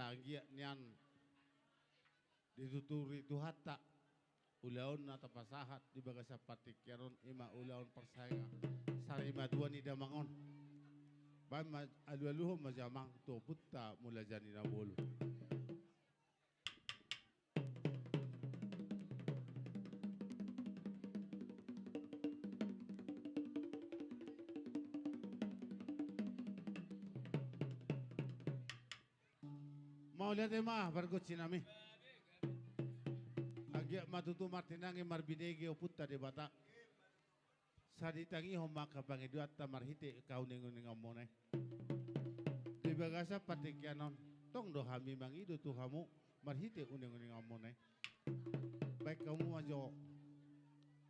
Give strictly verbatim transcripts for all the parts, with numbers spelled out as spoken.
Asa anggiat nian dituturi Tuhanta ulaon na tapasahat di bagasan partingkian on, i ma ulaon parsaengan sari matua ni damang on. Baen ma, alualuhon ma jo amang tu ompunta Mulajadi Nabolon. Mauliate ma pargonsi nami. Anggiat ma tutu martinangi marbinege ompunta Debata. Sai ditangihon ma angka pangidoanta marhite angka uninguninganmuna i. Di bagasan partingkian on, tong do hami mangido tu hamu marhite uninguninganmuna i. Baen hamu ma jo,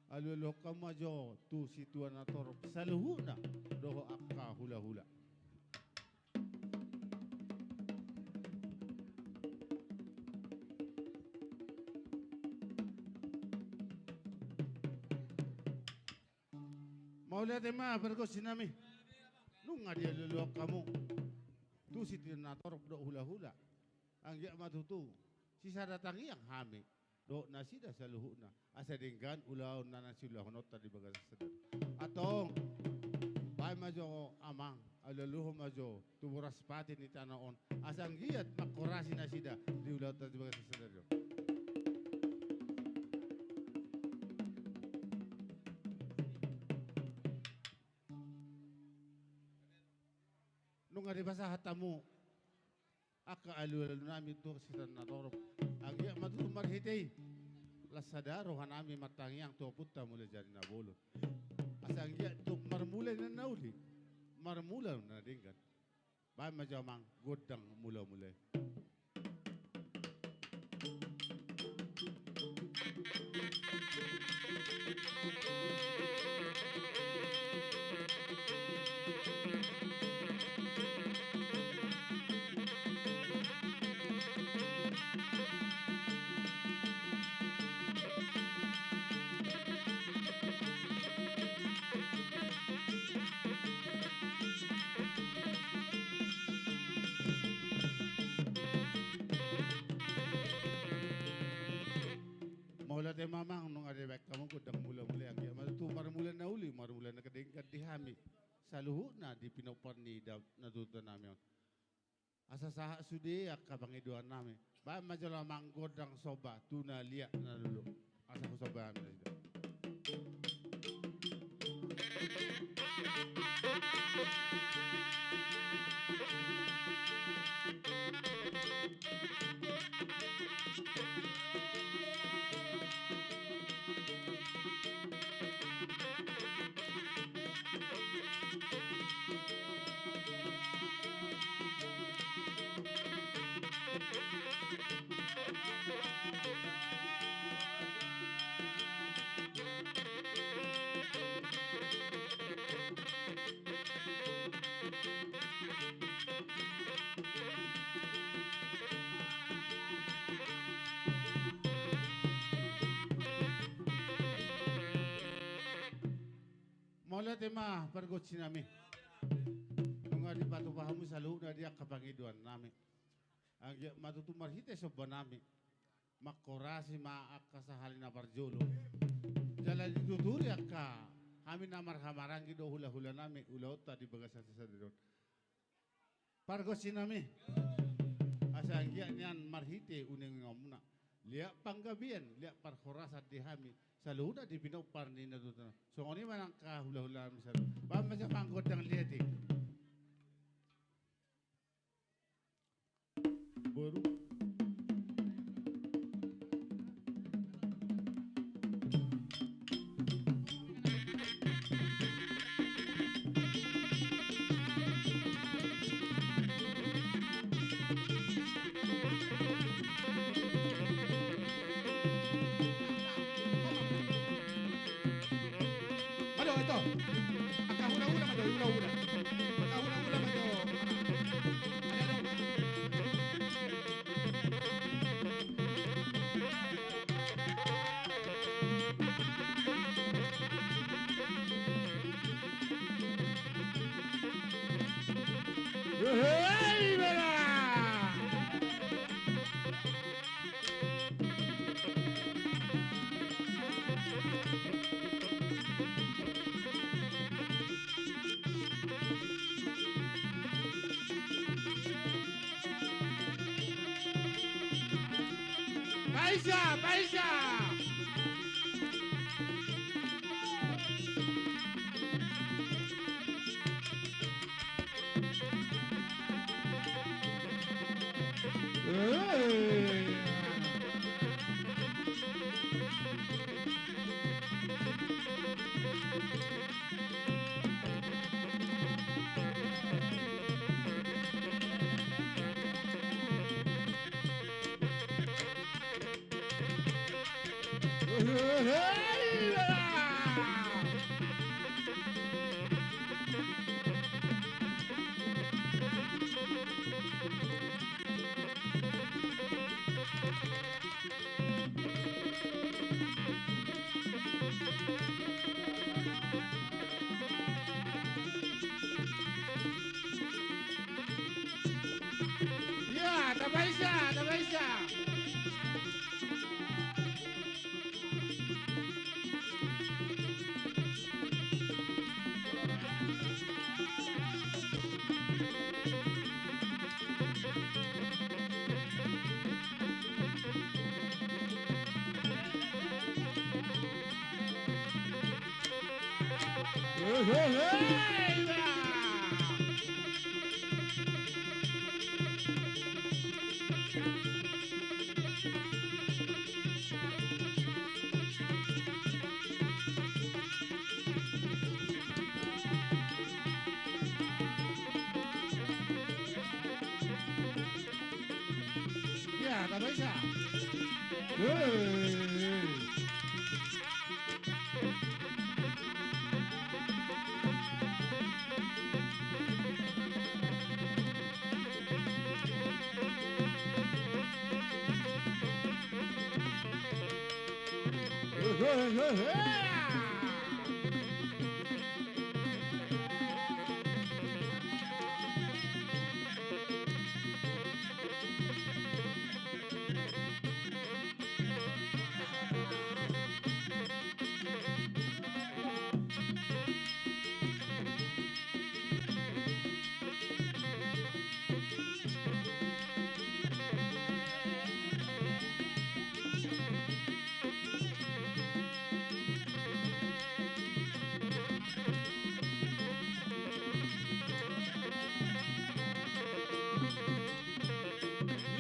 alualuhon hamu ma jo tu situa na torop saluhutna dohot angka hulahula. Mauliate ma pargonsi nami. Nunga dialualuhon hamu tu situa na torop dohot hulahula. Anggiat ma tutu sisada tangiang hami dohot nasida saluhutna, asa denggan ulaon na siulahononta di bagasan sadari. Antong, baen ma jo amang, alualuhon ma jo tu boras pati ni tano on, asa anggiat manghorasi nasida di ulaonta di bagasan sadari on. Nunga dipasahat hamu angka alualu nami tu situa na torop. Anggiat ma tutu marhite i las sada roha nami martangiang tu ompunta Mulajadi Nabolon. Asa anggiat tung marmula na uli, marmula na denggan. Baen ma jo amang gondang mulamula i. Mauliate ma amang, nunga dibaen hamu gondang mulamula i, anggiat ma tutu marmula na uli, marmula na denggan di hami saluhutna di pinompar ni da-, natuatua nami on. Asa sahat sude angka pangidoan nami. Baen ma jolo amang gondang somba tu na liat na lolo. Asa husomba hami nasida. Mauliate ma pargonsi nami. Nunga dipatupa hamu saluhutna di angka pangidoan nami. Anggiat ma tutu marhite somba nami manghorasi ma angka sahali na parjolo. Jala dituturi angka hami na marhahamaranggi dohot hulahula nami ulaonta di bagasan sadari on. Pargonsi nami, asa anggiat nian marhite uninguninganmuna, liat panggabean, liat parhorasan di hami saluhutna di pinompar ni natuatua. Songon i ma nang angka hulahula nami saluhutna. Baen ma jo amang gondang liat i. Boru. Mado, ito. Angka hulahula, mado, hulahula. Paisa, paisa. Ia, tapaisa, tapaisa. Ia, tapaisa. Hei.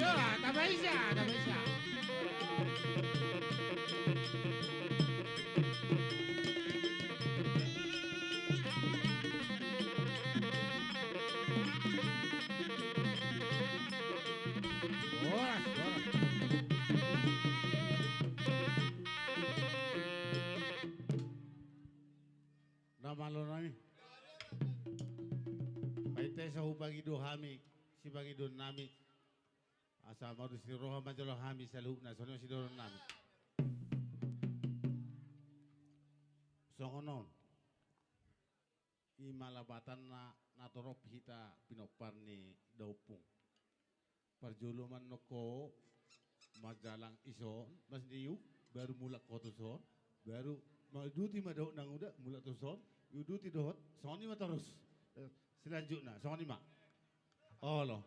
Ia, tapaisa, tapaisa. Horas, horas. Na malo nami. Painte so hupangido hami, sipangidoon nami. Asa marus ni roha ma jolo hami saluhutna, songon i ma sidohonon nami. Songon on. I ma lapatanna na torop hita pinompar ni daompung. Parjolo mandok ho manjalang ison, mas niuk, baru mulak ho tuson, baru mauduti ma dohot nanguda, mulak tuson, iuduti dohot, songon i ma torus. Eh, selanjutna, songon i ma. Olo.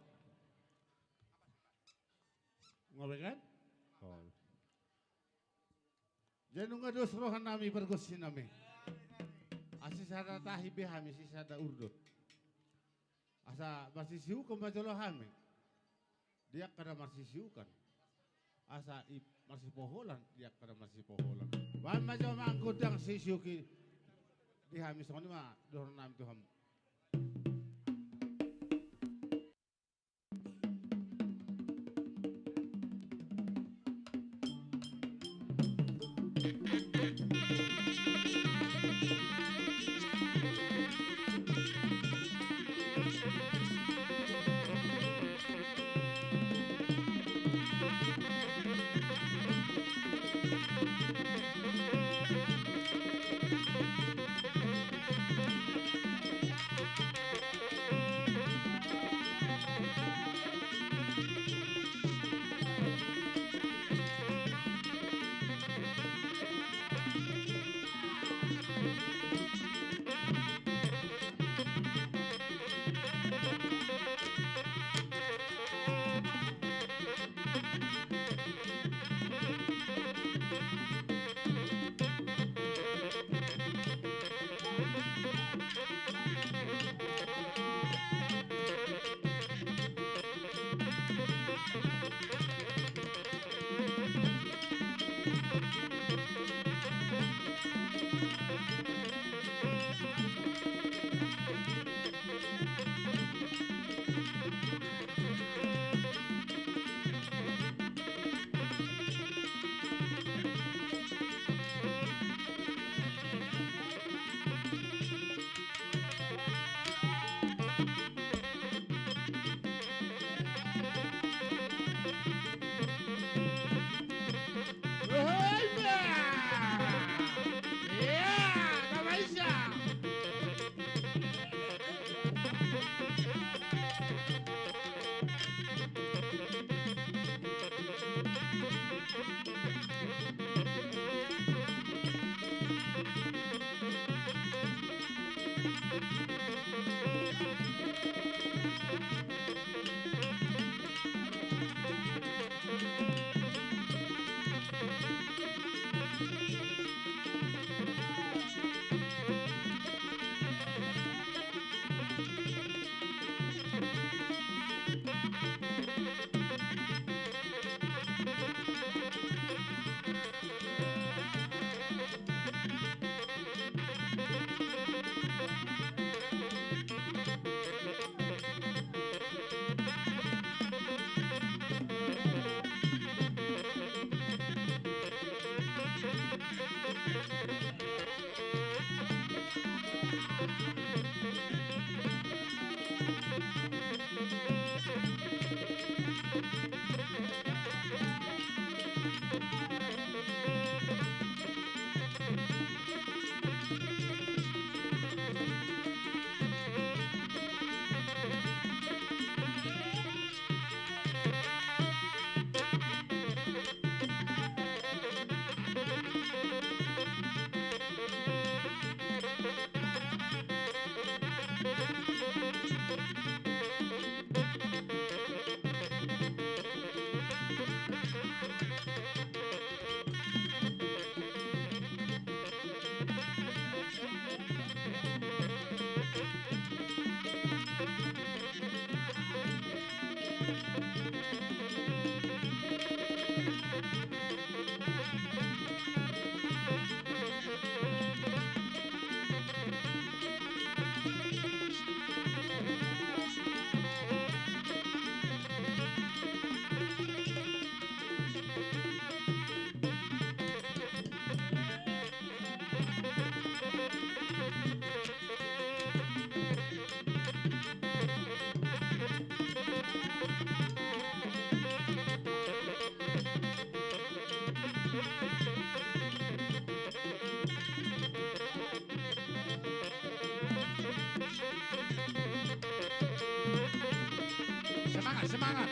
Ngope kan? Olo. Jadi nunga dos roha nami pargonsi nami. Asa sada tahi be hami sisada urdot. Asa marsisiukan ma jolo hami. Di angka na marsisiukan. Asa i marsipoholan di angka na marsipoholan. Baen ma jolo ma gondang sisiuki di hami songon i ma dohonon nami tu hamu. Semangat, semangat.